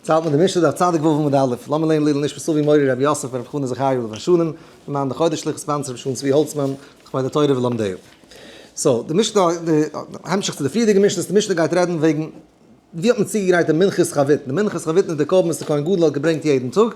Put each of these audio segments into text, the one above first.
צייט מיט די משנה דף צדיק ו' עמוד א', לאמיר לערנען לעילוי נשמת אבי מורי רבי יוסף ברב חנא זכריה עליו השלום, למען די חודש שליח sponsor רבי שלום צבי האלצמאן, לכבוד התורה ולומדיה. so, די משנה, די המשך צו די פריערדיגע משנה'ס, די משנה גייט רעדן וועגן ווי האט מען צוגעגרייט די מנחת חביתין, די מנחת חביתין איז די קרבן וואס די כהן גדול האט געברענגט יעדן טאג, מען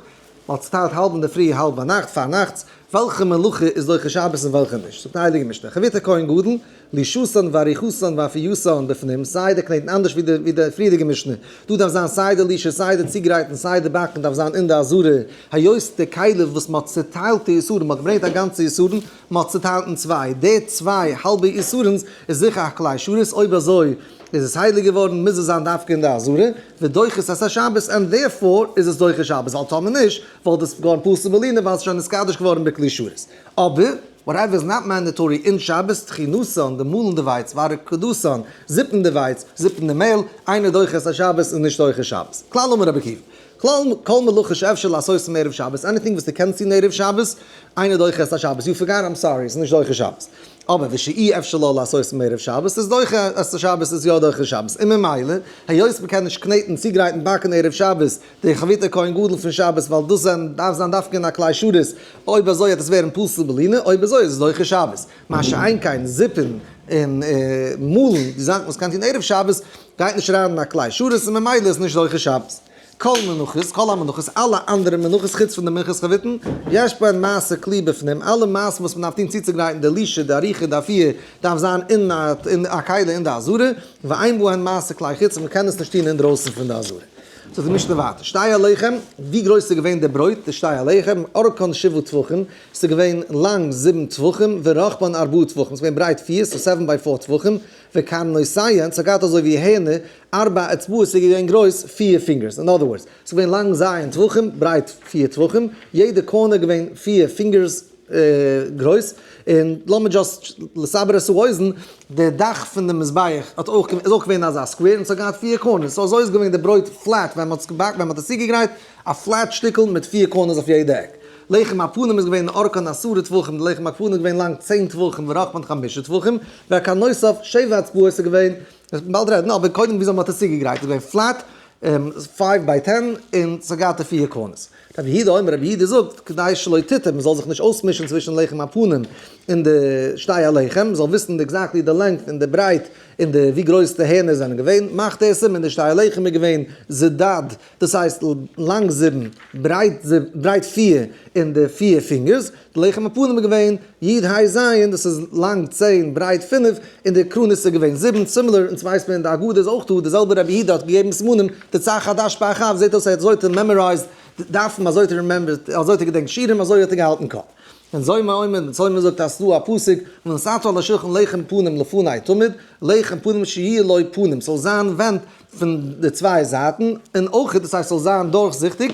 האט צוטיילט האלב אינדערפרי האלב ביינאכט, פארנאכטס, וועלכע מלאכה איז דוחה שבת און וועלכע נישט, זאגט די הייליגע משנה, חבית הכהן גדול, לישתן ועריכתן ואפייתן בפנים, סיי די קנעטן אנדערש ווי די ווי די פריערדיגע משנה, דא דארף זיין סיי די לישה סיי די צוגרייטן סיי די באקן דארף זיין אין די עזרה, היות די כלים וואס מען האט צוטיילט די עישורין, מען האט געברענגט א גאנצע עישורין, מען האט צוטיילט אין צוויי, די צוויי האלבע עישורינס איז זיכער א כלי שרת, אויב אזוי איז עס הייליג געווארן מוז עס זיין דווקא אין די עזרה, ודוחה את השבת and therefore איז עס דוחה שבת, ווייל טאמער נישט וואלט עס געווארן פסול בלינה ווייל עס איז שוין נתקדש געווארן בכלי שרת. אבער whatever is not mandatory אין שבת, טחינתן, די מאלן די ווייץ, והרקדתן, זיפן די ווייץ, זיפן די מעהל, אינו דוחה את השבת איז נישט דוחה שבת. כלל אמר רבי עקיבא, כלל כל מלאכה שאפשר לעשותה מערב שבת, anything וואס דו קענסט טון ערב שבת, אינו דוחה את השבת, you forgot, I'm sorry, ס'איז נישט דוחה שבת. אבער ושאי אפשר לו לעשות מערב שבת איז דוחה את השבת איז יא דוחה שבת, און ממילא, היות מ'קען נישט קנעטן, צוגרייטן, באקן ערב שבת, די חביתא כהן גדול פון שבת ווייל דאס זענען דארף זיין דווקא אין א כלי שרת, אויב אזוי וועט עס ווערן פסול בלינה, אויב אזוי איז עס דוחה שבת. מה שאין כן זיפן און מאלן די זאכן וואס קען טון ערב שבת גייט נישט אריין אין א כלי שרת און ממילא איז נישט דוחה שבת. כל מנחות, כל המנחות, אלע אנדערע מנחות חוץ פון די מנחת חביתין, יש בהן מעשה כלי בפנים, אלע מעשים וואס מען דארף טון צוצוגרייטן די לישה, די עריכה, די אפייה, דארף זיין אין א כלי אין די עזרה, ואין בהן מעשה כלי חוץ, מען קען עס נישט טון אינדרויסן פון די עזרה. זאגט די משנה ווייטער, שתי הלחם, ווי גרויס איז געווען די ברויט, די שתי הלחם, ארכן שבעה טפחים, ס'איז געווען לאנג זיבן טפחים, ורחבן ארבעה טפחים, ס'איז געווען ברייט פיר, so seven by four טפחים, וקרנותיהן, ס'האט געהאט אזוי ווי הערנער, ארבע אצבעות, ס'איז געווען גרויס פיר fingers, in other words, ס'איז געווען לאנג זיבן טפחים, ברייט פיר טפחים, יעדע corner געווען פיר fingers גרויס, און לאמיר just לסבר את האוזן, די דאך פון די מזבח האט אויך איז אויך געווען אזא square און ס'האט געהאט פיר corners, so אזוי איז געווען די ברויט flat ווען מ'האט עס געבאקן ווען מ'האט עס צוגעגרייט, א flat שטיקל מיט פיר corners אויף יעדע עק. לחם הפנים איז געווען ארכן עשרה טפחים, די לחם הפנים איז געווען לאנג צען טפחים ורחבן חמשה טפחים, וקרנותיו שבע אצבעות איז געווען, באלד רעדן, אבער קודם וויאזוי מ'האט עס צוגעגרייט איז געווען flat, five by ten, און ס'האט געהאט די פיר corners. רבי יהודה אומר, רבי יהודה זאגט, כדי שלא תטעה, מ'זאל זיך נישט אויסמישן צווישן לחם הפנים און די שתי הלחם, מ'זאל וויסן exactly די length און די ברייט און די ווי גרויס די הערנער זענען געווען, מאכט ער סימן די שתי הלחם איז געווען זדד, דאס הייסט לאנג זיבן, ברייט פיר און די פיר fingers, די לחם הפנים איז געווען י' ה' ז', דאס איז לאנג צען, ברייט פינף, און די קרנות איז געווען זיבן, similar, אונז ווייסט מען אין די הגדה איז אויך דא, די זעלבע רבי יהודה האט געגעבן סימנים, דצ"ך עד"ש באח"ב, זעט אויס ער האט אזוי האט ער memorized דפים, אזוי האט ער remembered, אזוי האט ער געדענקט שיעורים, אזוי האט ער געהאלטן קאפ. און זוהמא אומר, און זוהמא זאגט אז ס'דא א פסוק, ונתת על השולחן לחם פנים לפני תמיד, לחם פנים שיהיה לו פנים, ס'זאל זיין ווענט פון די צוויי זייטן, און אויך, דאס הייסט ס'זאל זיין דורכזיכטיג,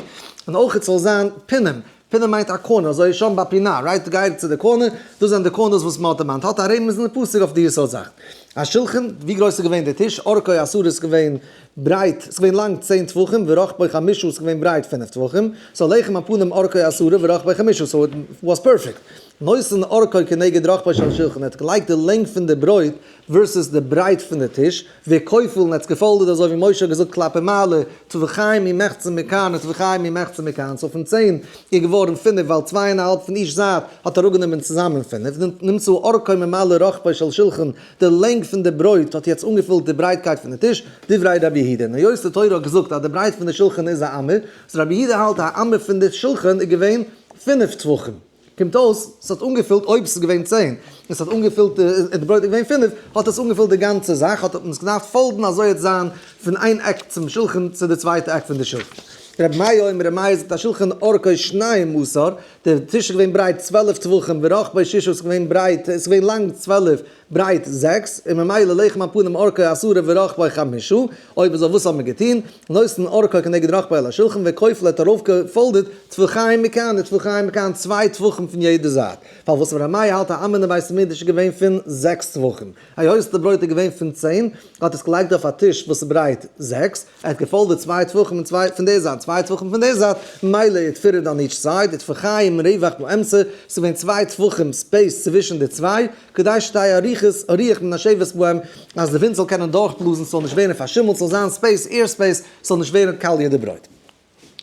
און אויך ס'זאל זיין פנים, פינה מיינט א corner, אזוי שם בפינה, right? גיי צו די corner, דאס זענען די corners וואס מען האט דערמאנט, האט א רמז אין די פסוק אויף די יסוד זאכן. השולחן, ווי גרויס איז געווען די טיש? ארכו עשרה איז געווען ברייט, ס'איז געווען לאנג צען טפחים, ורחבו חמשה איז געווען ברייט פינף טפחים, so לחם הפנים ארכו עשרה ורחבו חמשה, so it was perfect. נותן ארכו כנגד רחבו של השולחן, ער האט געלייגט די לענג פון די ברויט versus די ברייט פון די טיש, וכופל און ער האט עס גע fold עט אזוי ווי משה האט געזאגט כלפי מעלה, טפחיים ומחצה מכאן וטפחיים ומחצה מכאן, so פון צען איז געווארן פינף ווייל צוויי און א האלב פון each זייט האט אראפגענומען צוזאמען פינף, נמצא ארכו ממלא רחבו של שלחן, די לענג פון די ברויט האט יעצט אנגעפילט די ברייטקייט פון די טיש, דברי רבי יהודה, און היות די תורה האט געזאגט אז די ברייט פון די שלחן איז א אמה, so רבי יהודה האלט א אמה פון די שלחן איז געווען פינף טפחים. קומט אויס ס'האט אנגעפילט אויב ס'איז געווען צען און ס'האט אנגעפילט און די ברויט איז געווען פינף האט עס אנגעפילט די גאנצע זאך האט מען עס געדארפט fold ן אזוי וועט זיין פון איין עק צום שולחן צו די צווייטע עק פון די שולחן. רבי מאיר אומר רבי מאיר זאגט השולחן ארכו שנים עשר די טיש איז געווען ברייט 12 טפחים ורחבו ששה איז געווען ברייט איז געווען לאנג 12 ברייט זעקס, און ממילא לחם הפנים ארכו עשרה ורחבו חמשה, אויב אזוי וואס האט מען געטון? נותן ארכו כנגד רחבו על השולחן וכופל האט ארויף גע fold עט טפחיים מכאן וטפחיים מכאן צוויי טפחים פון יעדע זייט, פארוואס ר' מאיר האלט א אמה אין בית המקדש איז געווען פון זעקס טפחים, היות די ברויט איז געווען פון צען, האט עס געלייגט אויף א טיש וואס איז ברייט זעקס, ער האט גע fold עט צוויי טפחים און צוויי פון די זייט צוויי טפחים פון די זייט, ממילא it fitted on each side, וטפחיים רווח באמצע, ס'איז געווען צוויי טפחים space צווישן די צוויי, כדי שתהא אריכות הרוח מנשבת בהם, אז די ווינט זאל קענען דורכבלאזן ס'זאל נישט ווערן פארשימלט, ס'זאל זיין space, air space, ס'זאל נישט ווערן קאליע די ברויט.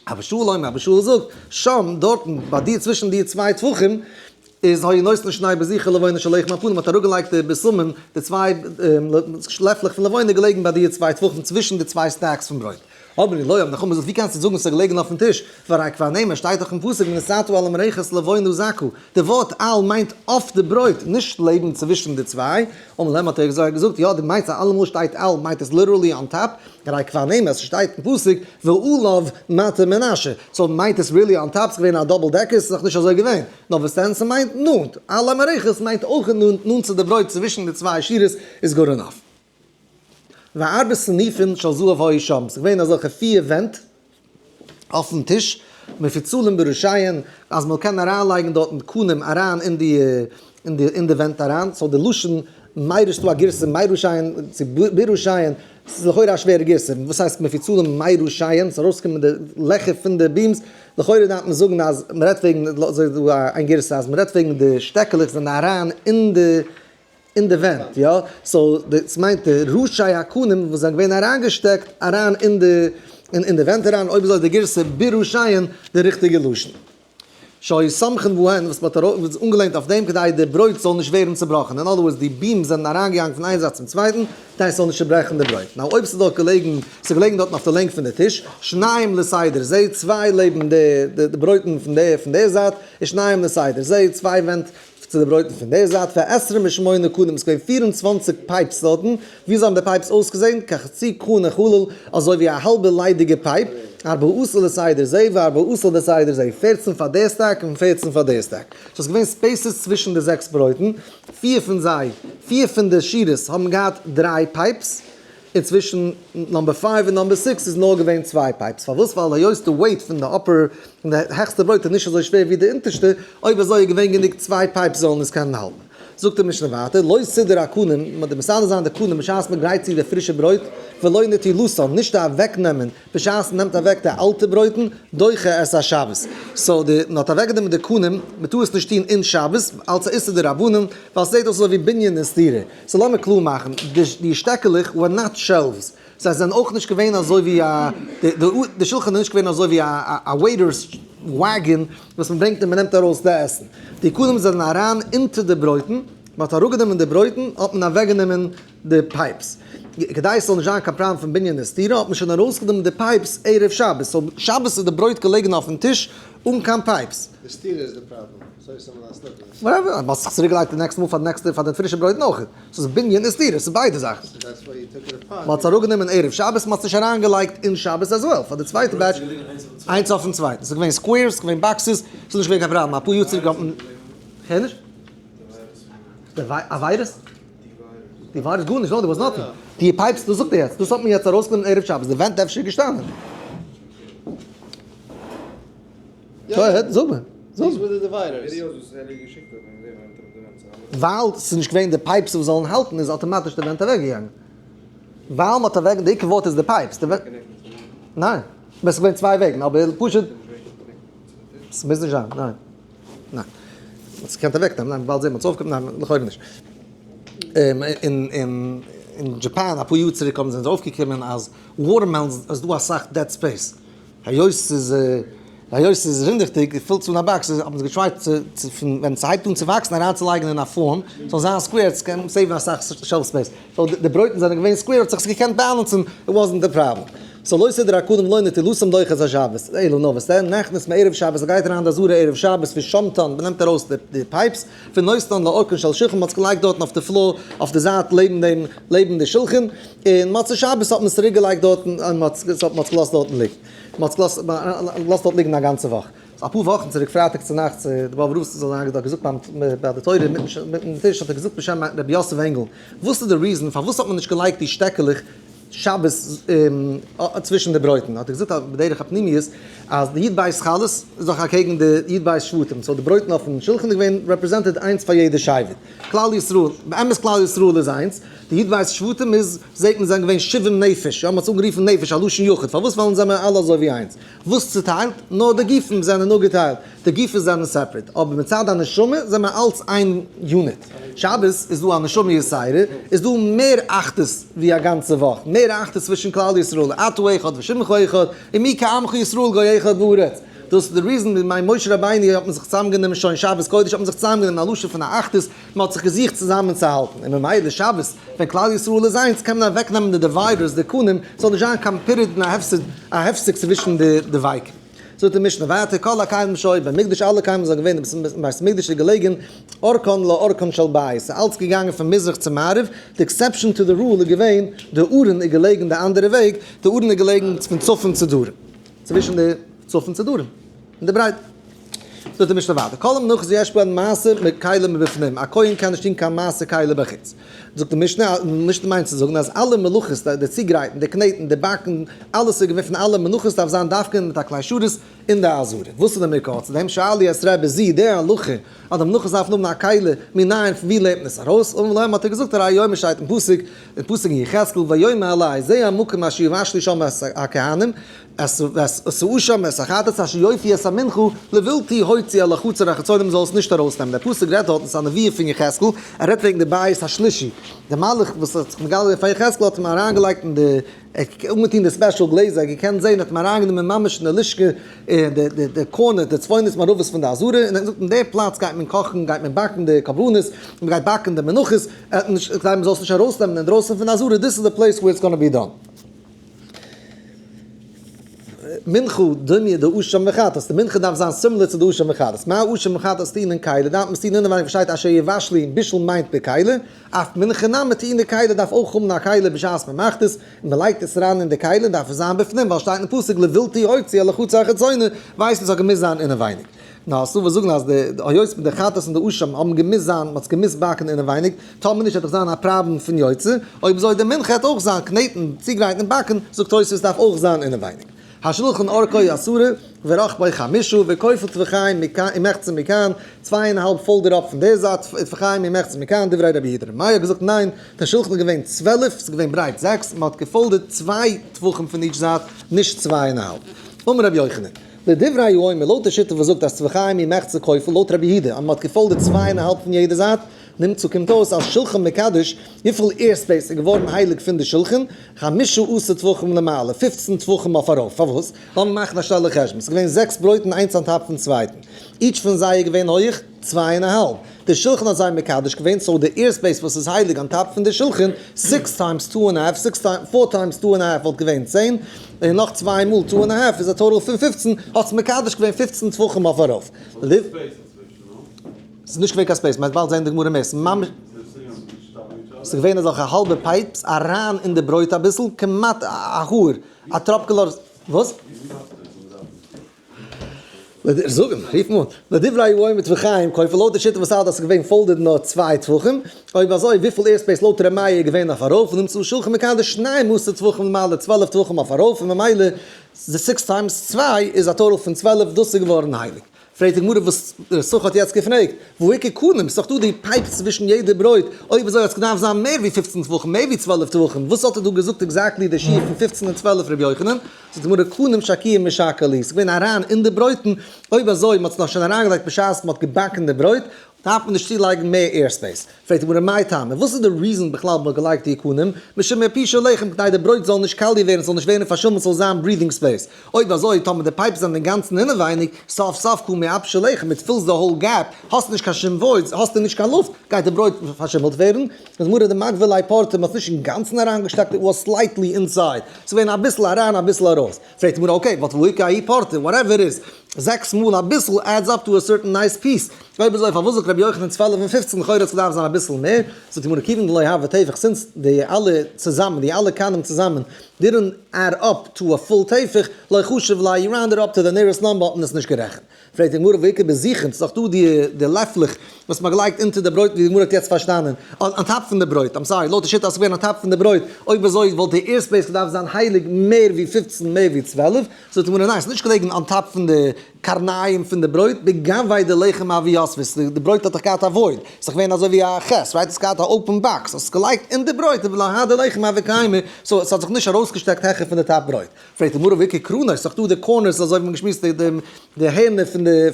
אבא שאול אומר, אבא שאול זאגט, שם, דארטן, ביי די צווישן די צוויי טפחים, איז היה נותן שני בזיכי לבונה של לחם הפנים, מ'האט אראפגעלייגט די בשמים, די צוויי לעפלעך פון לבונה געלעגן ביי די צוויי טפחים צווישן די צוויי stacks פון ברויט. אבער לא אמרו חכמים, ווי קענסטו זאגן ס'איז געלעגן אויפן טיש, והרי כבר נאמר, שטייט דאך אין פסוק ונתתה על המרחת לבונה זכה, די ווארט על מיינט אויף די ברויט, נישט לעבן צווישן די צוויי, אמר להם האט ער געזאגט, יא דו מיינסט אז אלעמאל שטייט על מיינט עס literally on top, הרי כבר נאמר, ס'שטייט אין פסוק ועליו מטה מנשה, so מיינט עס really on top, ס'איז געווען א double decker, ס'איז דאך נישט אזוי געווען, נאר וואס דען ס'מיינט נאנט, על המרחת מיינט אויך נאנט, נאנט צו די ברויט צווישן די צוויי שורות איז good enough. וארבע סניפין של זהב היו שם, ס'איז געווען אזעלכע פיר ווענט אויפן טיש, מפוצלים בראשיהן, אז מען קען אריינלייגן דארטן קנים אריין אין די אין די ווענט אריין, so די לשון מיירש דא א גירסא מיירשיין צו בירושיים, ס'איז לכאורה א שווערע גירסא, וואס הייסט מפוצלים מיירשיין, ס'איז ארויסגעקומען די לעכער פון די beams, לכאורה דארף מען זאגן אז מ'רעדט וועגן, אזוי איז דא איין גירסא אז מ'רעדט וועגן די שטעקעלעך זענען אריין אין די אין די ווענט, יא, so דאס מיינט די ראשי הקנים וואס זענען געווען אריינגעשטעקט אריין אין די אין די ווענט אריין, אויב אזוי איז די גירסא בראשיהן די ריכטיגע לשון. שהיו סומכין בהן וואס מ'האט אנגעלענט אויף דעם כדי די ברויט זאל נישט ווערן צובראכן, אין other words די beams זענען אריינגעגאנגען פון איין זייט צום צווייטן כדי ס'זאל נישט צוברעכן די ברויט. now אויב ס'איז דארט געלעגן, ס'איז געלעגן דארטן אויף די לענג פון די טיש, שניים לסדר זה, צוויי לעבן די ברויטן פון די זייט, און שניים לסדר זה, צוויי ווענט צו די ברויטן פון דער זייט ועשרים ושמונה קנים, עס איז געווען 24 pipes דארטן, וויאזוי האבן די pipes אויסגעזען? כחצי קנה חלל, אזוי ווי א האלבע ליידיגע pipe, ארבעה עשר לסדר זה וארבעה עשר לסדר זה, 14 פאר דער stack און 14 פאר דער stack. so עס איז געווען spaces צווישן די זעקס ברויטן, פיר פון זיי, פיר פון די שורות האבן געהאט דריי pipes, און צווישן number five און number six איז נאר געווען צוויי pipes, פארוואס? ווייל היות די weight פון די upper, פון די העכסטע ברויט איז נישט אזוי שווער ווי די אונטערשטע, אויב אזוי איז געווען גענוג צוויי pipes זאלן עס קענען האלטן. זאגט די משנה ווייטער, לא סידור הקנים, מען דארף מסדר זיין די קנים בשעת מען גרייט צו די פרישע ברויט, ולא נטילתן, נישט אוועקנעמען בשעת מען נעמט אוועק די אלטע ברויטן, דוחה את השבת. so די מען האט אוועקגענומען די קנים, מען טאר עס נישט טון אין שבת, אלץ א איסור דרבנן, ווייל ס'זעט אויס אזוי ווי בנין און סתירה. so לאמיר קלאר מאכן, די שטעקעלעך were not shelves, זיי זענען אויך נישט געווען אזוי ווי א, די שולחן איז נישט געווען אזוי ווי א waiter's wagon וואס מען ברענגט און מען נעמט ארויס די עסן. די קנים זענען אריין אונטער די ברויטן, מען האט אראפגענומען די ברויטן האט מען אוועקגענומען די pipes. כדי עס זאל נישט זיין קיין פראבלעם פון בנין וסתירה האט מען שוין ארויסגענומען די pipes ערב שבת, so שבת איז די ברויט געלעגן אויפן טיש אן קיין pipes. די סתירה איז די פראבלעם, סוי סאמע לאסט נאט לעס. whatever, האסט זיך צוריק געלייגט די נעקסטע מאל פאר די נעקסטע פאר די פרישע ברויט נאך, ס'איז בנין וסתירה, ס'איז ביידע זאכן. So that's why you took it apart. מ'האט עס אראפגענומען ערב שבת, מ'האט עס נישט אריינגעלייגט אין שבת as well, פאר די צווייטע batch, איינס אויפן צווייטן, ס'איז געווען squares, ס'איז געווען boxes, ס'איז נישט געווען קיין פראבלעם, אפאר יאר צוריק האט מען, כ'הער נישט? די וויירוס? די וויירוס גארנישט, no there was nothing. די pipes, דאס זאגט ער יעצט, דאס האט מען יעצט ארויסגענומען ערב שבת, די ווענט אפשר איז געשטאנען. go ahead, זאג מיר. ווייל ס'איז נישט געווען די pipes וואס זאלן האלטן איז אטאמאטיש די ווענט אוועקגעגאנגען. ווייל מ'האט אוועק, די עיקר ווארט איז די pipes. ניין. עס איז געווען צוויי וועגן, אבער פשוט. ס'מוז נישט זיין, ניין. ניין. עס קען אוועקנעמען, ניין, באלד זעהן מ'האט עס אויפגענומען, ניין, לכאורה נישט. אין Japan אפאר יאר צוריק האבן זיי אויפגעקומען אז watermelons איז דא אסאך dead space. היות ס'איז היות ס'איז רינדעכדיג, פילט אן א box, האבן זיי געטרייט צו פון ווען ס'הייבט אן צו וואקסן אריינצולייגן אין א form, ס'זאל זיין square, ס'קען סעיוון אסאך shelf space. so די ברויטן זענען געווען square האט זיך עס געקענט באלאנסן, it wasn't די פראבלעם. so לא סידור הקנים לא נטילתן דוחה את השבת, אלא נאר וואס דען, נכנס מערב שבת, גייט אריין די עזרה ערב שבת ושומטן, מ'נעמט ארויס די pipes, ונותנן לאורכן של שולחן, מ'האט עס געלייגט דארטן אויף די floor, אויף די זייט לעבן דעם, לעבן די שולחן, און מוצאי שבת האט מען עס צוריק געלייגט דארטן, און מ'האט עס געלאזט דארטן ליגן. מ'האט עס געלאזט דארט ליגן א גאנצע וואך. so אפאר וואכן צוריק פרייטאג צונאכטס, די באבוב רב זאל זיין האט געזאגט ביים ביי די תורה מיטן טיש האט ער געזאגט בשם רבי יוסף ענגל, וואס איז די reason פארוואס האט מען נישט געלייגט די שטעקעלעך שבת צווישן די ברויטן, האט ער געזאגט אז בדרך הפנימיות אז די י"ב חלות איז דאך אקעגן די י"ב שבטים, so די ברויטן אויפן שולחן איז געווען represented איינס פאר יעדע שבט, כלל ישראל, באמת כלל ישראל איז איינס, די י"ב שבטים איז זעט מען זענען געווען שבעים נפש, יא מען האט עס אנגערופן נפש א לשון יחיד, פארוואס ווייל אונז זעמער אלע אזוי ווי איינס. וואס צוטיילט? נאר די גופים זענען אפגעטיילט, די גופות זענען separate, אבער מצד הנשמה זענען מיר אלץ איין unit. שבת איז דא א נשמה יתירה, איז דא מער אחדות ווי א גאנצע וואך, מער אחדות צווישן כלל ישראל, אתה אחד ושמך אחד, ומי כעמך ישראל גוי אחד בארץ. דאס איז די reason בימי משה רבינו האט מען זיך צוזאמגענומען שוין שבת קודש האט מען זיך צוזאמגענומען א לשון פון א אחדות, מען האט זיך געזוכט צוזאמען צו האלטן, און ממילא שבת ווען כלל ישראל איז איינס קען מען אוועקנעמען די dividers די קנים, ס'זאל נישט זיין קיין פירוד און א הפסק צווישן די דבקים. זאגט די משנה ווייטער כל הכלים שהיו במקדש אלע כלים וואס זענען געווען אין בית המקדש איז געלעגן אורכן לאורכן של בית, ס'איז אלץ געגאנגען פון מזרח צו מערב, די exception to the rule איז געווען די ארון איז געלעגן די אנדערע וועג, די ארון איז געלעגן פון צפון צו דרום, צווישן די צפון צו דרום. אין די ברייט. זאגט די משנה ווייטער, כל המנחות יש בהן מעשה כלי מבפנים, א כהן קען נישט טון קיין מעשה כלי בחוץ. זאגט די משנה, די משנה מיינט צו זאגן אז אלע מלאכות, די צוגרייטן, די קנעטן, די באקן, אלעס איז געווען פון אלע מנחות דארף זיין דווקא מיט א כלי שרת אין די עזרה. וואס איז די מקור צו דעם? שאלו את רבי זי, די הלכה אז די מנחות דארפן האבן א כלי, מנין פון ווי לערנט מען עס ארויס? אמר להם האט ער געזאגט הרי הוא אומר שטייט אין פסוק, אין פסוק אין יחזקאל, ויאמר אלי זה המקום אשר יבשלו שם הכהנים, עשו שם את החטאת אשר יאפו את המנחה לבלתי הוציא אל החצר החיצונה מ'זאל עס נישט ארויסנעמען, דער פסוק רעדט דארט, עס איז א נבואה פון יחזקאל, ער רעדט וועגן די בית השלישי, דער מלאך וואס האט זיך מגלה געווען פאר יחזקאל האט אים אריינגעלייגט אין די, ער האט אנגעטון די special גלעזער, ער האט געקענט זען, האט אים אריינגענומען ממש אין די לשכה, אין די corner, די צפונית מערבית פון די עזרה, און ער האט געזאגט אין די פלאץ גייט מען קאכן, גייט מען באקן די קרבנות, מען גייט באקן די מנחות, כדי מען זאל עס נישט ארויסנעמען אינדרויסן פון די עזרה, this is the place where it's gonna be done. מנחה דומיא דאשם וחטאת, די מנחה דארף זיין similar צו די אשם וחטאת, מה אשם וחטאת טעונין כלי, דארף מען עס טון אינעווייניג פארשטייט אשר יבשלו און בישול מיינט בכלי, אף מנחה נמי טעונה כלי דארף אויך האבן א כלי בשעת מען מאכט עס, און מען לייגט עס אריין אין די כלי דארף עס זיין בפנים ווייל שטייט אין פסוק לבלתי הוציא אל החצר החיצונה ווייסט מען ס'האט געמוזט זיין אינעווייניג. נאר ס'דא וואס זאגן אז די היות די חטאת און די אשם האבן געמוזט זיין, מ'האט עס געמוזט באקן אינעווייניג, טאמער נישט וועט דאך זיין א פראבלעם פון יוצא, אויב אזוי די מנחה העט אויך זיין קנעטן, צוגרייטן און באקן, זאגט תוספות דארף אויך זיין אינעווייניג. השולחן אורכו עשרה, ורחבו חמשה, וכופל טפחיים ומחצה מכאן, צוויי און א האלב fold אראפ פון דער זייט, טפחיים ומחצה מכאן, דברי רבי יהודה. רבי מאיר האט געזאגט ניין, דער שולחן איז געווען 12, ס'איז געווען ברייט זעקס, מ'האט גע fold עט צוויי טפחים פון each זייט, נישט צוויי און א האלב. אמר רבי יוחנן. לדברי האומר, לויט די שיטה וואס זאגט אז טפחיים ומחצה כופל, לויט רבי יהודה, אז מען האט גע fold עט צוויי און א האלב פון יעדע זייט, נמצא קומט אויס אז שולחן מקדש, וויפיל air space איז געווארן הייליג פון די שולחן, חמשה עשר טפחים למעלה, 15 טפחים אויף ארויף, פארוואס? לאמיר מאכן א שנעלע חשבון, ס'איז געווען זעקס ברויטן איינס on top פון צווייטן, each פון זיי איז געווען הויך צוויי און א האלב, די שולחן האט זיי מקדש געווען, so די air space וואס איז הייליג on top פון די שולחן, six times two and half, six times, four times two and half וואלט געווען צען, און נאך צוויי מאל two and half איז א total פון 15, האט עס מקדש געווען 15 טפחים אויף ארויף. ס'איז נישט געווען קיין space, מ'וועט באלד זען די גמרא מער, ס'איז ממש, ס'איז געווען אזעלכע האלבע pipes אריין אין די ברויט אביסל, כמעט א האר, א טראפקעלע, וואס? זאג אים, רוף אים אן. לדברי האומר טפחיים כופל, לויט די שיטה וואס האלט אז ס'איז געווען folded נאר צוויי טפחים, אויב אזוי וויפיל air space לויט ר' מאיר איז געווען אויף ארויף, נמצא שולחן מקדש שנים עשר טפחים למעלה 12 טפחים אויף ארויף, און ממילא די six times צוויי איז א total פון 12, דאס איז געווארן הייליג. פרעגט די גמרא וואס ר' סוכא האט יעצט געפרעגט, והא איכא קנים, ס'איז דאך דא די pipes צווישן יעדע ברויט, אויב אזוי האט עס געדארפט זיין מער ווי 15 טפחים, מער ווי 12 טפחים, וואס האט ער דא געזאגט exactly די שיעור פון 15 און 12 ר' יוחנן? זאגט די גמרא קנים שקועי משקע להו, ס'איז געווען אריין אין די ברויטן, אויב אזוי מ'האט עס נאך שוין אריינגעלייגט בשעת מ'האט געבאקן די ברויט, דארף מען נישט צולייגן מער air space. פרעגט די גמרא מאי טעמא, וואס איז די reason בכלל מ'האט געלייגט די קנים, משום עיפושי לחם כדי די ברויט זאל נישט קאליע ווערן, ס'זאל נישט ווערן פארשימלט, ס'זאל זיין breathing space. אויב אזוי טאמער די pipes זענען אינגאנצן אינעווייניג, סוף סוף קא מעפשי לחם, it fills the whole gap, האסט נישט קיין שום voids, האסטו נישט קיין לופט, גייט די ברויט פארשימלט ווערן. זאגט די גמרא דמגבי ליה פורתא, מ'האט עס נישט אינגאנצן אריינגעשטעקט, it was slightly inside, ס'איז געווען אביסל אריין אביסל ארויס. פרעגט די גמרא okay, but והא איכא ההוא פורתא, whatever it is, זעקס מאל אביסל adds up to a certain nice piece, אויב אזוי פארוואס זאגט רבי יוחנן 12 און 15, לכאורה האט עס געדארפט זיין אביסל מער, זאגט די גמרא כיוון דלא הוה טפח, since די אלע צוזאמען, די אלע קנים צוזאמען, didn't add up to a full טפח, לא חשיב ליה, you round it up to the nearest number האט מען עס נישט גערעכנט. פרעגט די גמרא והאיכא בזיכין, ס'איז דאך דא די לעפלעך וואס מ'האט געלייגט אונטער די ברויט ווי די גמרא האט יעצט פארשטאנען, on top פון די ברויט, I'm sorry, לויט די שיטה אז ס'איז געווען on top פון די ברויט, אויב אזוי וואלט די air space געדארפט זיין הייליג מער ווי 15 מער ווי 12, זאגט די גמרא ניין, ס'איז נישט געלעגן on top פון די. קרניים פון די ברויט, בגויה דלחם הוו יתבי, די ברויט האט דאך געהאט א void, ס'איז דאך געווען אזוי ווי א חית, right? עס האט געהאט א open box, האסט עס געלייגט אין די ברויט, ולא הדלחם הוה קיימא, so עס האט זיך נישט ארויסגעשטעקט העכער פון די top ברויט. פרעגט די גמרא והאיכא קרנות, ס'איז דאך דא די corners אזוי ווי מ'האט געשמועסט די הערנער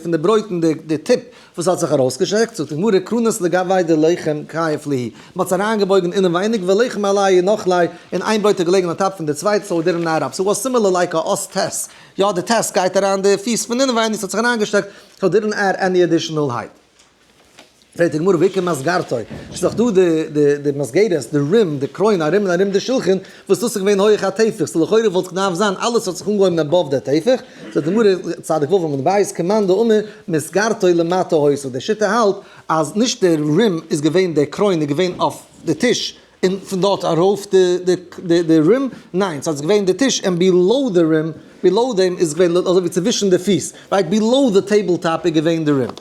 פון די ברויט און די tip וואס האט זיך ארויסגעשטעקט, זאגט די גמרא קרנות לגויה דלחם כייף להו, מ'האט עס אריינגעבויגן אינעווייניג ולחם עלייהו נח ליה, און איין ברויט איז געלעגן on top פון די צווייטע, so didn't add up, so was similar like א אות ט', יא די ט' גייט אריין די פיס פון אינעווייניג ס'האט זיך אריינגעשטעקט, so didn't add any additional height. פרעגט די גמרא והאיכא מסגרתו, ס'איז דאך דא די מסגרת, די rim, די קרוין ארום און ארום די שולחן, וואס דאס איז געווען הויעך א טפח, so לכאורה וואלט געדארפט זיין אלעס האט זיך אנגעהויבן above די טפח, זאגט די גמרא, צדיק ו' עמוד ב', כמאן דאמר מסגרתו למטה היתה, די שיטה האלט אז נישט די rim איז געווען די קרוין איז געווען אויף די טיש און פון דארט ארויף די rim, ניין ס'איז געווען די טיש און below די rim, below דעם איז געווען אזוי ווי צווישן די פיס, right below די table top איז געווען די rim.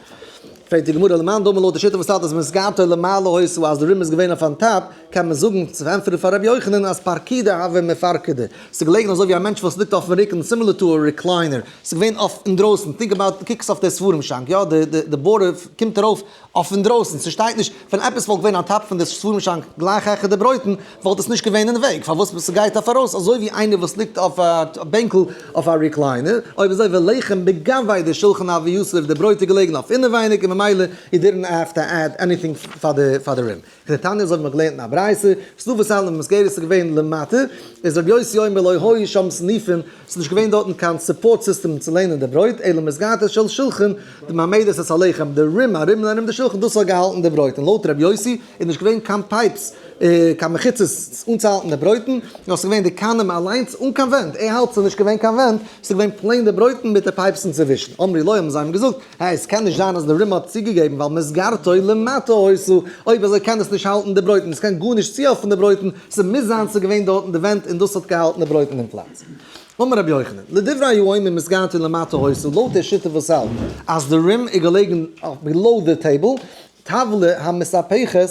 פרעגט די גמרא למאן דאמר לויט די שיטה וואס האלט אז מסגרתו למעלה היתה אז די rim איז געווען אויף on top, קען מען זאגן צו ענטפערן פאר רבי יוחנן אז פרקידא הוה מפרקדא, ס'איז געלעגן אזוי ווי א מענטש וואס ליגט אויפן רוקן similar to a recliner, ס'איז געווען אויף אינדרויסן, think about, קוק עס אויף די ספרים שאנק, יא די border קומט ארויף אויף אינדרויסן, ס'שטייט נישט, ווען עפעס וואלט געווען on top פון די ספרים שאנק גלייך העכער די ברויטן, וואלט עס נישט געווען אין וועג, פארוואס ס'גייט אויף ארויס, אזוי ווי איינער וואס ליגט אויף א בענקל אויף א recliner, אויב אזוי ולחם בגויה דשולחן הוה יתיב, די ברויט איז געלעגן אויף אינעווייניג און ממילא you didn't have to add anything פאר די rim. כדתניא אזוי ווי מ'האט געלערנט אין א ברייתא, סנופות אלע מסגרת איז געווען למטה, איז רבי יוסי אומר לא היו שם סניפין, ס'איז נישט געווען דארטן קיין support system צו לערנען די ברויט, אלא מסגרתו של שולחן, דמעמדת את הלחם, די rim ארום און ארום די שולחן דאס האט געהאלטן די ברויט, און לויט רבי יוסי איז נישט געווען קיין pipes, קיין מחיצות אנצוהאלטן די ברויטן, נאר ס'איז געווען די קנים אליינס אן קיין ווענט, ער האלט ס'איז נישט געווען קיין ווענט, ס'איז געווען plain די ברויטן מיט די pipes אינצווישן, אמרו לו האבן זיי אים געזאגט, העי, עס קען נישט זיין אז די rim האט צוגעגעבן ווייל מסגרתו למטה היתה, אויב אזוי קען עס נישט האלטן די ברויטן, עס קען גארנישט צוהעלפן די ברויטן, ס'מוז זיין ס'איז געווען דארטן די ווענט און דאס האט געהאלטן די ברויטן אין פלאץ. אמר רבי יוחנן, לדברי האומר מסגרתו למטה היתה, לויט די שיטה וואס האלט אז די rim איז געלעגן below די table, טבלה המתהפכת,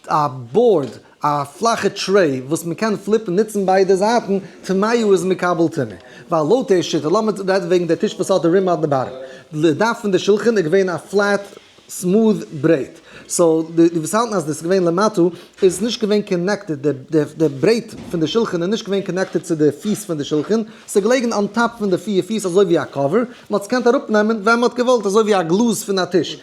א board, א פלאכע tray וואס מען קען flip ן נוצן ביידע זייטן, טמאה איז מקבל טומאה. ווייל לויט די שיטה, לאמיר רעדן וועגן די טיש וואס האט די rim אויף די bottom. די דף פון די שולחן איז געווען א flat smooth ברעט. so די וואס האלטן אז דאס איז געווען למטה איז נישט געווען connected, די ברעט פון די שולחן איז נישט געווען connected צו די פיס פון די שולחן, ס'איז געלעגן on top פון די פיר פיס אזוי ווי א cover, מ'האט עס געקענט אראפנעמען ווען מ'האט געוואלט אזוי ווי א גלאז פון א טיש.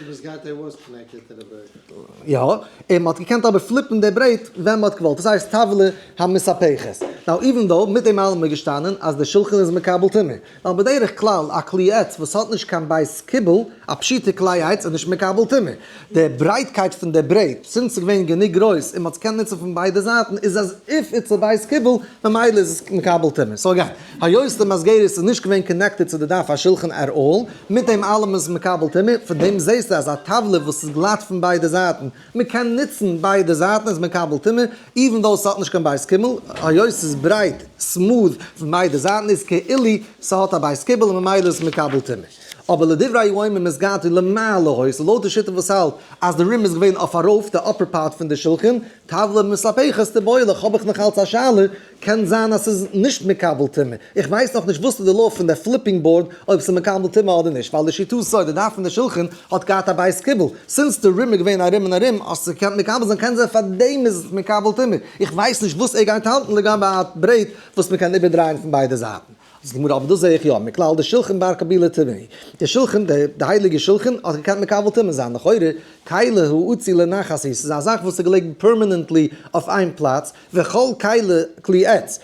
יא, און מ'האט געקענט אבער flip ן די ברעט ווען מ'האט געוואלט, דאס הייסט טבלה המתהפכת. now even though מיט דעם אלעם איז געשטאנען אז די שולחן איז מקבל טומאה. ווייל בדרך כלל א כלי עץ וואס האט נישט קיין בית קיבול, א פשוטע כלי עץ איז נישט מקבל טומאה. די ברייטקייט פון די ברעט, since ס'איז געווען גענוג גרויס און מ'האט עס געקענט נוצן פון ביידע זייטן, איז as if it's א בית קיבול, ממילא איז עס מקבל טומאה. so again, היות די מסגרת איז נישט געווען connected צו די דף השולחן at all, מיט דעם אלעם איז מקבל טומאה, פון דעם זעסטו אז א טבלה וואס איז גלאט פון ביידע זייטן, מען קען נוצן ביידע זייטן איז מקבל טומאה, even though ס'האט נישט קיין בית קיבול, היות ס'איז ברייט, smooth, פון ביידע זייטן איז כאילו ס'האט א בית קיבול און ממילא איז מקבל טומאה. אבער לדברי האומר מסגרתו למעלה היתה, לויט די שיטה וואס האלט אז די rim איז געווען אויף ארויף, די upper part פון די שולחן, טבלה מתהפכת תיבעי לך, האב איך נאך אלץ א שאלה, קען זיין אז ס'איז נישט מקבל טומאה, איך ווייס נאך נישט וואס איז די law פון די flipping board אויב ס'איז מקבל טומאה אדער נישט, ווייל לשיטתו די דף פון די שולחן האט געהאט א בית קיבול, since די rim איז געווען ארום און ארום האסטו געקענט מקבל זיין קען זיין פארדעם איז עס מקבל טומאה, איך ווייס נישט וואס ער גייט האלטן לגבי א ברעט וואס מ'קען איבערדרייען פון ביידע זייטן. זאגט די גמרא אבער דאס זעה איך יא, מכלל דשולחן בר קבולי טומאה הוא, די שולחן, די הייליגע שולחן האט געקענט מקבל טומאה זיין, לכאורה כלי העשוי לנחת הוא, ס'איז א זאך וואס איז געלעגן permanently אויף איין פלאץ, וכל כלי כלי עץ,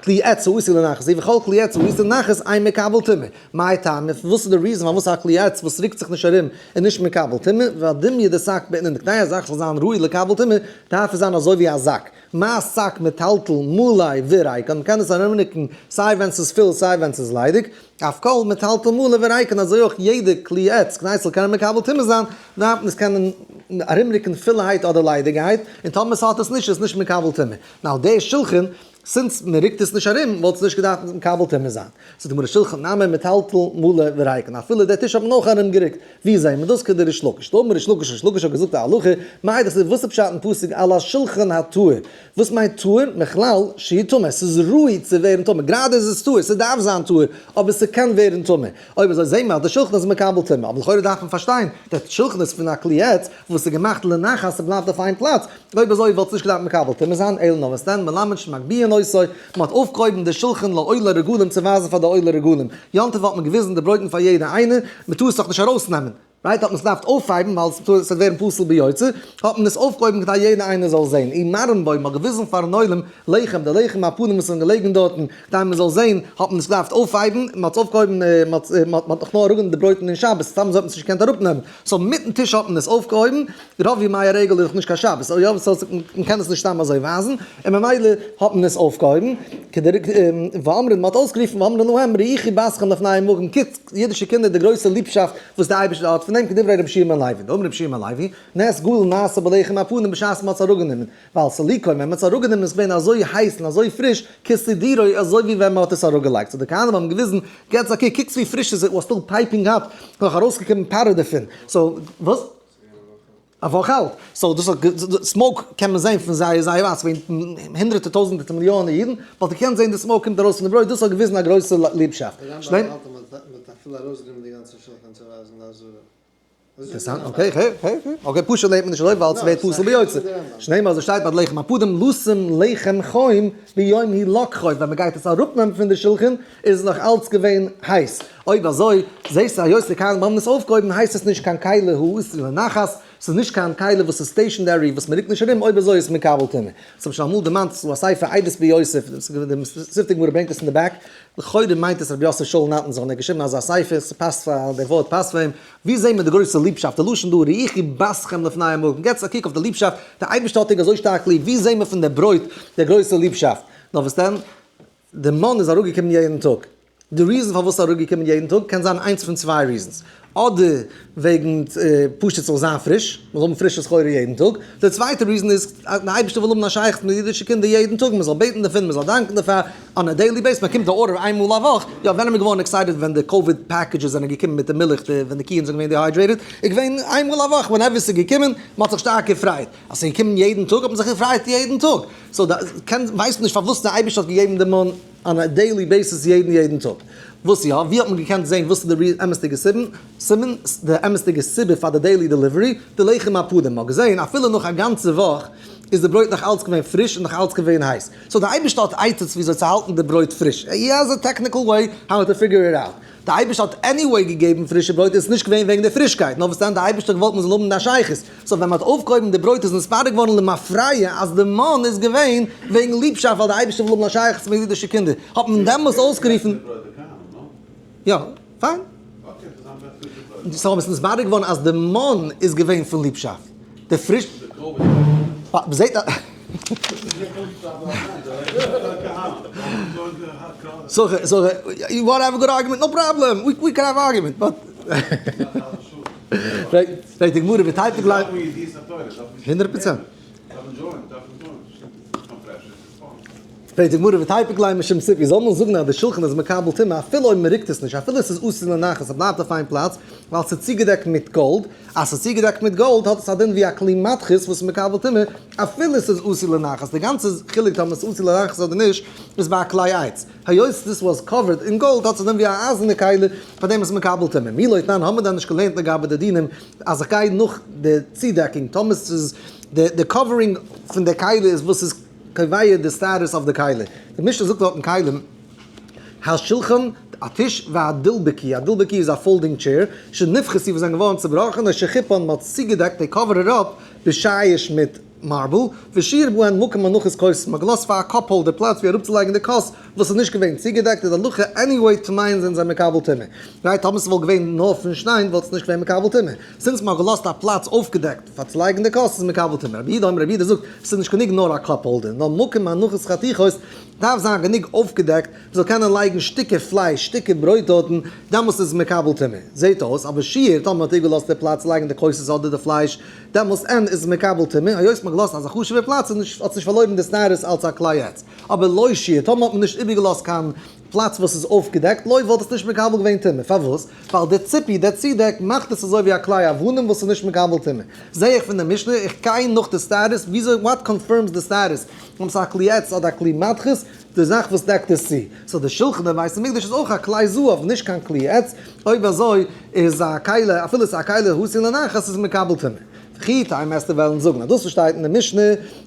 כלי עץ העשוי לנחת הוא, וכל כלי עץ העשוי לנחת אין מקבל טומאה. מאי טעמא, וואס איז די reason פארוואס א כלי עץ וואס רוקט זיך נישט ארום איז נישט מקבל טומאה, ווייל דומיא דשק בעינן, כדי א זאך זאל זיין ראוי לקבל טומאה דארף עס זיין אזוי ווי א זאק, מה שק מטלטל מלא וריקן, מ'קען עס ארומרוקן סיי ווען ס'איז פול סיי ווען ס'איז ליידיג, אף כל מטלטל מלא וריקן, אזוי אויך יעדע כלי עץ כדי ס'זאל קענען מקבל טומאה זיין, דארף מען עס קענען ארומרוקן פולעהייט אדער ליידיגעהייט, און טאמער ס'האט עס נישט איז עס נישט מקבל טומאה. now דער שולחן. Since מען רוקט עס נישט ארום וואלט עס נישט געדארפט מקבל טומאה זיין. זאגט די גמרא שלחן נמי מטלטל מלא וריקן אפילו דער טיש האט מען אויך ארום גערוקט, ווי זעהן מיר דאס כדריש לקיש? דאמר ריש לקיש ריש לקיש האט געזאגט א הלכה, מאי דאס איז וואס איז פשט אין פסוק על השלחן הטהור? וואס מיינט טהור? מכלל שהוא טמא, ס'איז ראוי צו ווערן טמא, גראדע איז עס טהור, ס'דארף זיין טהור, אבער ס'קען ווערן טמא. אויב אזוי זעהן מיר אז די שלחן איז מקבל טומאה, אבער לכאורה דארף מען פארשטיין, די שלחן איז פון א כלי עץ וואס איז געמאכט לנחת, ס'בלייבט אויף איין פלאץ, אויב אזוי וואלט עס נישט געדארפט מקבל טומאה זיין, אלא נאר וואס דען, מלמד שמגביהין אותו, מ'האט אויפגעהויבן די שלחן לעולי רגלים צו ווייזן פאר די עולי רגלים, יום טוב האט מען געוויזן די ברויטן פאר יעדע איינער, מ'טאר עס דאך נישט ארויסנעמען. Right האט מען עס געדארפט אויפהייבן ווייל עס וועט ווערן פסול ביוצא, האט מען עס אויפגעהויבן כדי יעדער איינער זאל זען, ומראין בו, מען האט געוויזן פארן עולם לחם, די לחם הפנים וואס זענען געלעגן דארטן, כדי מען זאל זען, האט מען עס געדארפט אויפהייבן, מען האט עס אויפגעהויבן, מען האט נאך נאר אראפגענומען די ברויטן אין שבת, סתם אזוי האט מען עס נישט געקענט אראפנעמען, so מיטן טיש האט מען עס אויפגעהויבן, רוב ימי הרגל איז דאך נישט קיין שבת, so יא, so מען קען עס נישט סתם אזוי ווייזן, און ממילא האט מען עס אויפגעהויבן, ואמרין, מען האט אויסגערופן ואמרין להם ראו חיבתכם לפני המקום, קוקט אידישע קינדער די גרויסע ליבשאפט וואס דער אייבערשטער האט פון דעם, כדברי רבי יהושע בן לוי, דאמר רבי יהושע בן לוי, נס גדול נעשה בלחם הפנים בשעת מען האט עס אראפגענומען, ווייל סליקו ווען מען האט עס אראפגענומען איז געווען אזוי הייס און אזוי פריש, כסידורו אזוי ווי ווען מען האט עס אראפגעלייגט, so די כהנים האבן געוויזן, געטס א קוק, קוקטס ווי פריש עס איז, it was still piping hot, נאך ארויסגעקומען פארע דערפון, so וואס? א וואך אלט, so דאס האט smoke קען מען זען פון זייער זייער ווייט, ס'געווען הונדרעטער טויזענטער מיליאנער אידן, וואלט געקענט זען די smoke קומט ארויס פון די ברויט, דאס האט געוויזן א גרויסע ליבשאפט. דער רמב ם האלט אז מ'האט אפילו ארויסגענומען די גאנצע שלחן צו ווייזן די עזרה. אינטערעסאנט, okay, okay, okay, פשוט לערנט מען נישט אזוי ווייל ס'ווערט פסול ביוצא. שנאמר אזוי שטייט ביי לחם הפנים לשום לחם חום ביום הלקחו, ווען מ'גייט עס אראפנעמען פון די שלחן איז עס נאך אלץ געווען הייס. אויב אזוי, זעסטו היות די כהנים האבן עס אויפגעהויבן הייסט עס נישט קיין כלי העשוי לנחת, ס'איז נישט קיין כלי וואס איז stationary וואס מ'רוקט נישט ארום, אויב אזוי איז מקבל טומאה. דאס האב איך שוין אמאל דערמאנט, ס'איז דא א ספר עדות ביוסף, די ספרי גמרא ברענגט עס אין די back, לכאורה מיינט עס רבי יוסף שאול נתנזון, ער האט געשריבן אזא ספר, ס'פאסט פאר, דער ווארט פאסט פאר אים, ווי זעהן מיר די גרויסע ליבשאפט, די לשון דא ראו חיבתכם לפני המקום, געטס א קוק אויף די ליבשאפט, דער אייבערשטער האט ענק אזוי שטארק ליב, ווי זעהן מיר פון די ברויט די גרויסע ליבשאפט, נאר וואס דען, די מן איז אראפגעקומען יעדן טאג. די reason פארוואס ס'איז אראפגעקומען יעדן טאג קען זיין איינס פון צוויי reasons. אדער וועגן פשוט ס'זאל זיין פריש, מ'זאל האבן פרישע סחורה יעדן טאג. די צווייטע reason איז אז די אייבערשטער וויל האבן א שייכות מיט אידישע קינדער יעדן טאג, מ'זאל בעטן דערפון, מ'זאל דאנקען דערפאר, on a daily basis. מ'באקומט די order איין מאל א וואך. יא, ווען איז מען געווארן excited ווען די קאוויד packages זענען געקומען מיט די מילך, די ווען די קיען זענען געווען dehydrated? איז געווען איין מאל א וואך, whenever ס'איז געקומען, מ'האט זיך שטארק געפרייט. אז ס'איז געקומען יעדן טאג האט מען זיך געפרייט יעדן טאג. So די קען ווייסט נישט פארוואס די אייבערשטער האט געגעבן די מן on a daily basis יעדן יעדן טאג. וואס יא? ווי האט מען געקענט זען וואס איז די אמת'דיגע סיבה סימן די אמת'דיגע סיבה פאר די daily delivery? די לחם הפנים. מ'האט געזען אפילו נאך א גאנצע וואך איז די ברויט נאך אלץ געווען פריש און נאך אלץ געווען הייס. So די אייבערשטער האט עצות וויאזוי צו האלטן די ברויט פריש. He has a technical way how to figure it out. די אייבערשטער האט anyway געגעבן פרישע ברויט איז עס נישט געווען וועגן די פרישקייט, נאר וואס דען די אייבערשטער האט געוואלט מען זאל האבן א שייכות, so ווען מען האט אויפגעהויבן די ברויט איז נתברר געווארן למפרע אז די מן איז געווען וועגן ליבשאפט ווייל די אייבערשטער וויל האבן א שייכות מיט אידישע קינדער, האט מען דעמאלס אויסגערופן. יא, פיין. So עס איז נתברר געווארן אז די מן איז געווען פון ליבשאפט, די פריש. מ'זעט א. So, so, you want have a good argument? No problem, we can have argument, but. פרעגט די גמרא ותיפוק ליה. 100%. פרעגט די גמרא ותיפוק ליה משום ציפוי, זאל מען זאגן אז די שולחן איז מקבל טומאה אפילו אויב מען רוקט עס נישט, אפילו עס איז עשוי לנחת, עס בלייבט אויף איין פלאץ, ווייל עס איז צוגעדעקט מיט גאלד, אז ס'איז צוגעדעקט מיט גאלד האט עס א דין ווי א כלי מתכות וואס איז מקבל טומאה אפילו עס איז עשוי לנחת, די גאנצע חילוק טאמער עס איז עשוי לנחת אדער נישט איז ביי א כלי עץ, היות this was covered in gold האט עס א דין ווי א אייזערנע כלי פאר דעם איז עס מקבל טומאה. מי לא תנן האבן מיר דען נישט געלערנט לגבי די דינים אז איך גיי נאך די צודעקונג טאמער ס'איז די covering פון די כלי איז וואס איז קובע די status אויף די כלי, די משנה זאגט דארט אין כלים. השלחן, א טיש, והדלבקי, א דלבקי איז א folding chair, שנפחתו וואס זענען געווארן צובראכן, או שחיפן, מען האט עס צוגעדעקט, they covered it up, בשיש מיט marble, והשאיר בהן מקום הנחת כוס, מען האט געלאזט פאר א cup holder פלאץ ווי אראפצולייגן די כוס, וואס איז נישט געווען צוגעדעקט איז הלכה anyway טמאים זענען זיי מקבל טומאה. Right טאמער ס'וואלט געווען נאר פון שטיין וואלט עס נישט געווען מקבל טומאה. Since מ'האט געלאזט א פלאץ אויפגעדעקט פאר צו לייגן די כוס איז מקבל טומאה. רבי יהודה אומר רבי יהודה זאגט ס'איז נישט גענוג נאר א cup holder נאר מקום הנחת חתיכות דארף זיין גענוג אויפגעדעקט מ'זאל קענען לייגן שטיקער פלייש שטיקער ברויט דארטן דעמאלסט איז עס מקבל טומאה. זעהט אויס אבער שיעור טאמער מ'האט איבערגעלאזט די פלאץ צו לייגן די כוסות אדער די פלייש דעמאלסט אין איז עס מקבל טומאה היות מ'האט געלאזט אזא חשוב'ע פלאץ איז נישט האט עס נישט פארלוירן די status אלס א כלי עץ. אבער לא שיעור טאמער האט מען נישט איבערגעלאזט קיין פלאץ וואס איז אויפגעדעקט, לא וואלט עס נישט מקבל געווען טומאה. פארוואס? ווייל די ציפוי, דער צודעק, מאכט עס אזוי ווי א כלי אבנים וואס איז נישט מקבל טומאה. זעה איך פון די משנה, איך גיי נאך די status, וויאזוי, what confirms די status, אויב ס'איז א כלי עץ אדער א כלי מתכות, די זאך וואס דעקט עס צו. So די שלחן אין בית המקדש איז אויך א כלי זהב, נישט קיין כלי עץ, אויב אזוי איז א כלי, אפילו ס'איז א כלי העשוי לנחת איז מקבל טומאה. וכי תימא וועסטו וועלן זאגן אז דאס וואס שטייט אין די משנה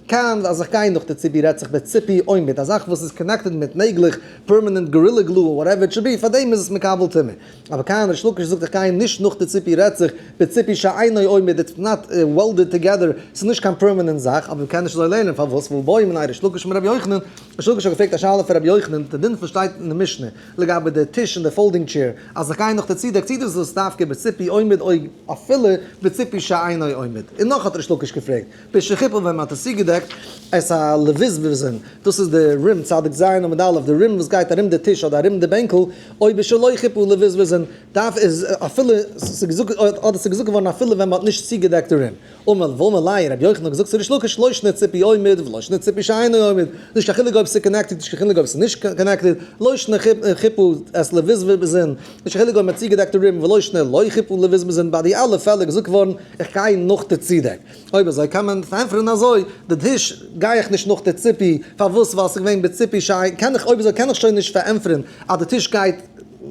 כאן אז איך גיי נאך די ציפוי רעדט זיך בציפוי עומד א זאך וואס איז connected מיט נעגלעך permanent Gorilla Glue whatever it should be פארדעם איז עס מקבל טומאה אבער כאן ריש לקיש זאגט איך גיי נישט נאך די ציפוי רעדט זיך בציפוי שאינו עומד it's not welded together ס'איז נישט קיין permanent זאך אבער מ'קען נישט אזוי לערנען פארוואס והא בעו מיניה ריש לקיש מרבי יוחנן ריש לקיש האט געפרעגט א שאלה פון רבי יוחנן די דין וואס שטייט אין די משנה לגבי די טיש און די folding chair אז איך גיי נאך די צודעק צי דאס איז דווקא בציפוי עומד או אפילו בציפוי שאינו עומד. און נאך האט ריש לקיש געפרעגט, בשחיפה ווען מען האט עס צוגעדעקט את הלבזבזין, דאס איז די rim צדיק ז' עמוד א', די rim וואס גייט ארום די טיש אדער ארום די בענקל, או בשלא חיפו לבזבזין, דארף איז אפילו ס'איז געזאגט אדער ס'איז געזאגט געווארן אפילו ווען מען האט נישט צוגעדעקט די rim. אמר ואמר ליה, רבי יוחנן האט געזאגט צו ריש לקיש לא שנא ציפוי עומד ולא שנא ציפוי שאינו עומד, נישט קיין חילוק אויב ס'איז connected נישט קיין חילוק אויב ס'איז נישט connected, לא שנא חיפו את לבזבזין, נישט קיין חילוק אויב מ'האט צוגעדעקט די rim ולא שנא לא חיפו לבזבזין, ביי די אלע פעלער געזאגט געווארן איך גיי נאך די צודעק. אויב אזוי קען מען פארענטפערן אזוי, די טיש גיי איך נישט נאך די ציפוי, פארוואס ווייל ס'איז געווען בציפוי שאינו, קען איך אויב אזוי קען איך שוין נישט פארענטפערן אז די טיש גייט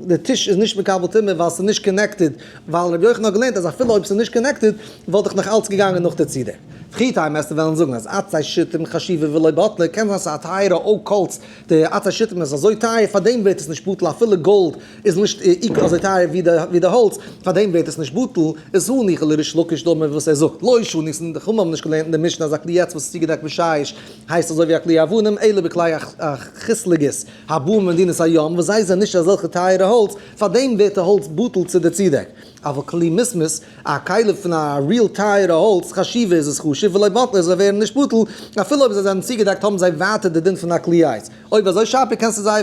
די טיש איז נישט מקבל טומאה ווייל ס'איז נישט connected, ווייל רבי יוחנן האט געלערנט אז אפילו אויב ס'איז נישט connected וואלט איך נאך אלץ געגאנגען נאך די צודעק. וכי תימא וועסטו וועלן זאגן אז עצי שיטים חשיבי ולא בטלי, קען זיין ס'איז א טייערע oak האלץ, די עצי שיטים איז אזוי טייער פארדעם ווערט עס נישט בטל אפילו גאלד איז נישט equal אזוי טייער ווי די האלץ פארדעם ווערט עס נישט בטל, איז הניחא לריש לקיש דאמר וואס ער זאגט לא שנו ס'איז די חכמים האבן נישט געלערנט אין די משנה אז א כלי עץ וואס איז צוגעדעקט בשיש הייסט אזוי ווי א כלי אבנים אלא בכלי הכסלגית הבא ממדינת הים וואס זיי זענען נישט אזעלכע טייערע האלץ, פארדעם ווערט די האלץ בטל צו די צודעק. אבל כלי מסמס, א כלי פון א real טייערע האלץ, חשיבי איז עס חשוב ולא בטלי זיי ווערן נישט בטל, אפילו אויב זיי זענען צוגעדעקט האבן זיי ווייטער די דין פון א כלי עץ. אויב אזוי שפיר קענסטו זייער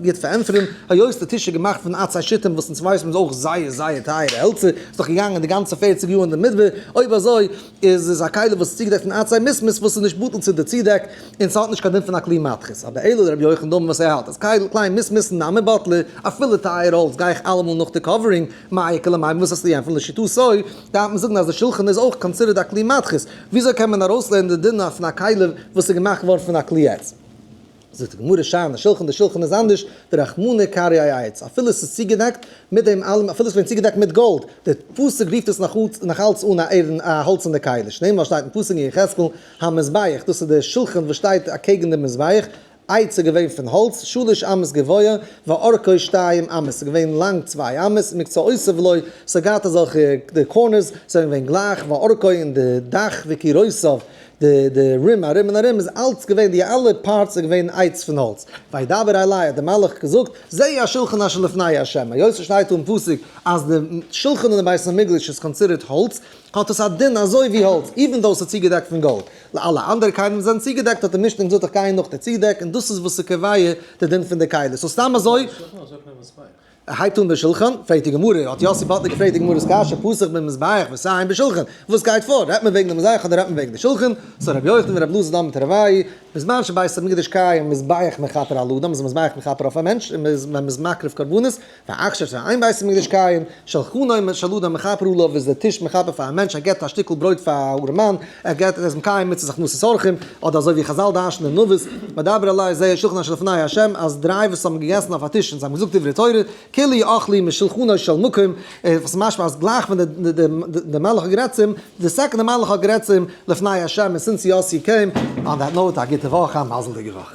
גוט פארענטפערן, היות די טיש איז געמאכט פון עצי שיטים וואס אונז ווייסן איז אויך זייער זייער טייערע העלצער, איז דאך געגאנגען די גאנצע פערציג יאר אין די מדבר, אויב אזוי איז עס א כלי וואס איז צוגעדעקט פון עצי מסמס וואס איז נישט בטל צו די צודעק, און ס'האט נישט קיין דין פון א כלי מתכות. אבער אלא לרבי יוחנן דאמר וואס ער האלט אז כלי מסמס נמי בטלי, אפילו טייער האלץ גיי איך אלעמאל נאך די covering, מאי איכא למימר וואס האסטו יענפן לשיטתו, דארף מען זאגן אז די שולחן איז אויך considered א כלי מתכות, וויאזוי קען מען ארויסלערנען די דין פון א כלי וואס איז געמאכט געווארן פון א כלי עץ? זאגט די גמרא שאני שולחן, די שולחן איז אנדערש, דרחמנא קרייה עץ, אפילו עס איז צוגעדעקט מיט דעם אלעם, אפילו עס איז געווען צוגעדעקט מיט גאלד, דער פסוק רופט עס נאך אלץ אן א האלצענע כלי, שנאמר שטייט אין פסוק אין יחזקאל, המזבח, דאס איז דער שולחן וואס שטייט אקעגן דעם מזבח, עץ איז געווען פון האלץ, שלש אמות גבוה, וארכו שתיים אמות, ס'איז געווען לאנג צוויי אמות, מקצעותיו לו, ס'האט געהאט אזעלכע די corners זענען געווען גלייך, וארכו און די דאך וקירותיו, די די rim ארום און ארום איז אלץ געווען די אלע parts איז געווען עץ פון האלץ. וידבר אלי האט די מלאך געזאגט, זה השולחן אשר לפני ה', היות ס'שטייט דא אין פסוק אז די שולחן אין די בית המקדש איז considered האלץ, האט עס א דין אזוי ווי האלץ, even though ס'איז צוגעדעקט פון גאלד. אלע אנדערע כלים זענען צוגעדעקט האט די משנה געזאגט איך גיי נאך די צודעק און דאס איז וואס איז קובע די דין פון די כלי. So סתם אזוי. ער הייבט אן בשולחן, פרעגט די גמרא, האט יוסי באטנער געפרעגט די גמרא'ס קשיא, פתח במזבח וסיים בשולחן, וואס גייט פאר, רעדט מען וועגן די מזבח אדער רעדט מען וועגן די שולחן, So רבי יוחנן ורבי אלעזר דאמרי תרוייהו, בזמן שבית המקדש קיים מזבח מכפר על אדם, איז מזבח מכפר אויף א מענטש, און ווען מ'איז מקריב קרבנות, ועכשיו שאין בית המקדש קיים, שלחנו של אדם מכפר עליו איז דער טיש מכפר פאר א מענטש, ער געבט א שטיקל ברויט פאר א ארעמאן, ער געבט ער איז מקיים מצות הכנסת אורחים, אדער אזוי ווי חזל דרש'נען אין אבות, וידבר אלי זה השולחן אשר לפני ה', אז דריי וואס האבן געגעסן אויף א טיש און זיי האבן געזאגט דברי תורה, כאילו אכלו משולחנו של מקום, וואס איז משמע אז גלייך ווען די מלאך האט גערעדט צו אים, די second די מלאך האט גערעדט צו אים לפני ה' און since יוסי came, on that note א גוטע וואך, א מזל'דיגע וואך.